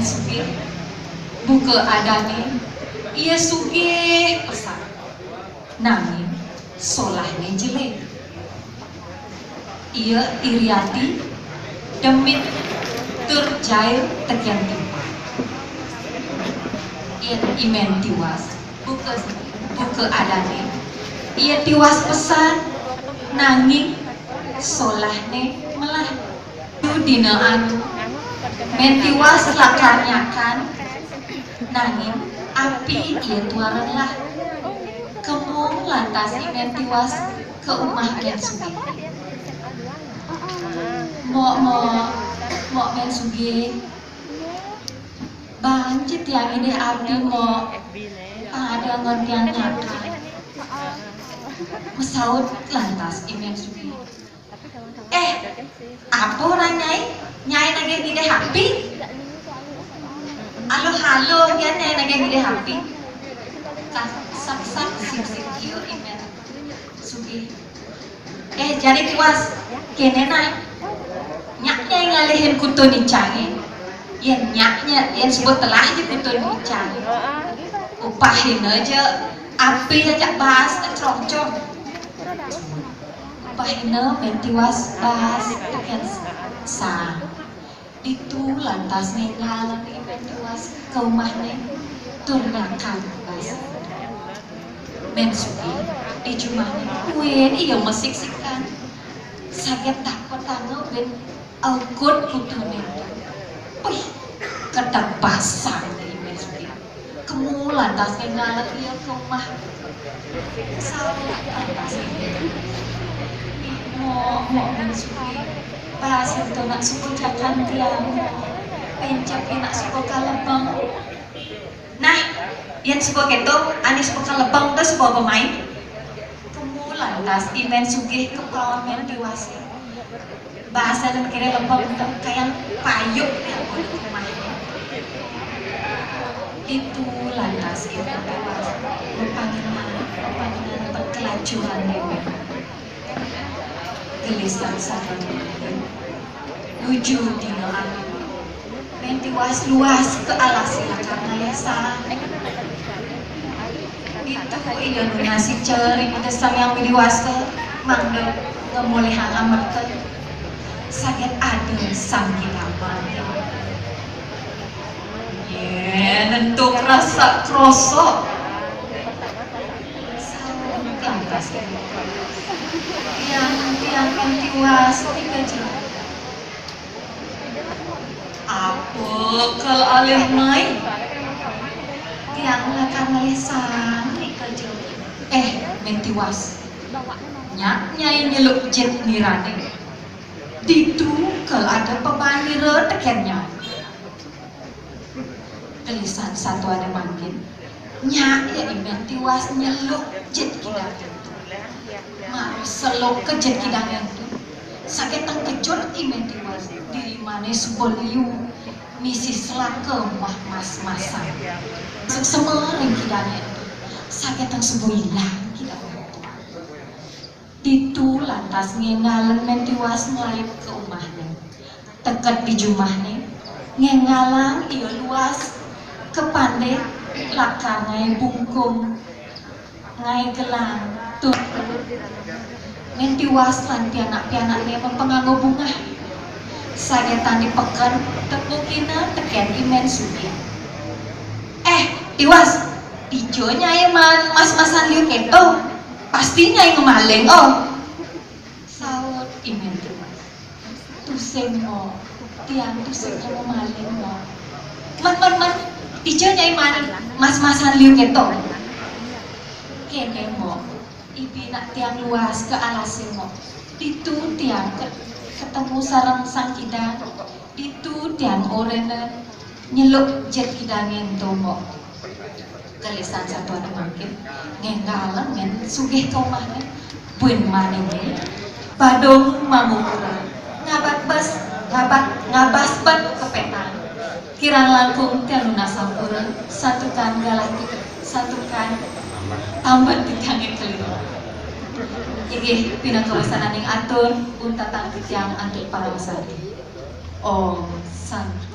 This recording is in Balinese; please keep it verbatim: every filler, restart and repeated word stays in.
Sugih, buka adané, ia sugih pesan. Nanging solahné jelé. Ia iri ati, demit tur jail tekén timpal. Yén I Mén Tiwas, buka, buka adané, ia tiwas pesan, nanging solahné melah. Tu dina anu, Mén Tiwas lakar nyakan, nanging api ia tuara ngelah. Kemu lantas I Mén Tiwas ka umah Mén Sugih. "Mok, Mok, Mok Mén Sugih, baan ja tiang ngidih api, Mok. Pang ada anggon tiang nyakan." Masaut lantas I Mén Sugih. "Eh, apa orang nyai? Nyai nagih ngidih api? Aluh-aluh gén nyai nagih ngidih api." Kasaksak sipsip ia I Mén Sugih. "Eh, jani Tiwas, kéné nah. Nyak nyai ngalihin kuta nicangé. Yén nyak nyai, yén suba telah ja kuta nicangé, upahina ja api ajak baas acrongcong." Upahina Mén Tiwas baas tekén saang. Ditu lantas ngénggalang I Mén Tiwas ka umahné tur nyakan baas. Mén Sugih di jumahné buin ia masiksikan. Saget takutanga buin aukud kutané. Puih, ketebasang I Mén Sugih. Kemu lantas ngénggalang ia ka umah. Saut lantas ia, "Mok, Mok Mén Sugih, baas ento nak suba jakan tiang, Mok. Pénjep nak suba ka lebeng." "Nah, yén suba kéto, ané suba ka lebeng to suba apa mai?" Kemu lantas I Mén Sugih ka paon Mén Tiwasé. Baasa dan kira lebeng to, kayang payuk ya, rumahnya. Ditu lantas I Mén Tiwas mapanginan, mapanginan kelacuran déwék. Gelisang saban nuju dina anu. Mén Tiwas luas ka alasé lakar ngalih saang. Ditu ia nunas ica ring Ida Sang Hyang Widhi Wasa mangda ngamolihang amerta. Saget ada Sang Kidang mangkin. Nyén ento krasak-krosok. Saut lantas, "Tiang, tiang Mén Tiwas nika jero." "Apa kal alih mai?" "Tiang lakar ngalih saang nika jero." "Eh, Mén Tiwas. Nyak nyai nyeluk jit nirané. Ditu kal ada pabaan nira tekén nyai." Gelisan satuané mangkin. Nyak ya I Mén Tiwas nyeluk jit kidang ento. Mara seluk ka jit kidang ento, saget tengkejut I Mén Tiwas, dirimané suba liu misi selaka muah mas-masan. Suksma ring kidang ento, saget teng suba ilang kidang ento. Ditu lantas ngénggalang Mén Tiwas mlaib ka umahné. Teked di jumahné, ngénggalang ia luas ka pandé lakar ngaé bungkung, ngaé gelang, tur Mén Tiwas lan pianak-pianakné mapanganggo bungah. Sagetan di peken tepukina tekén I Mén Sugih. "Eh, Tiwas, dija nyai maan mas-masan liu kéto? Pasti nyai ngamaling, oh." Saut I Mén Tiwas, "Tusing, Mok. Tiang tusing ngamaling, Mok." "Men, men, men, dija nyai maan mas-masan liu kéto?" "Kéné, Mok. Ibi nak tiang luas ka alasé, Mok. Ditu tiang ke-, ketemu sareng Sang Kidang. Ditu tiang orahina nyeluk jit kidangé ento, Mok." Gelisan satuané mangkin, ngénggalang Mén Sugih ka umahné. Buin mani badung mamukura, ngabas bes, ngabas, ngabas bet ka pétang. Kirang langkung tiang nunas ampura, santukan galah ti-, santukan tambet titiangé keliru. Inggih, pinaka wasananing atur, untatang titiang antuk parama santi. Om Santi.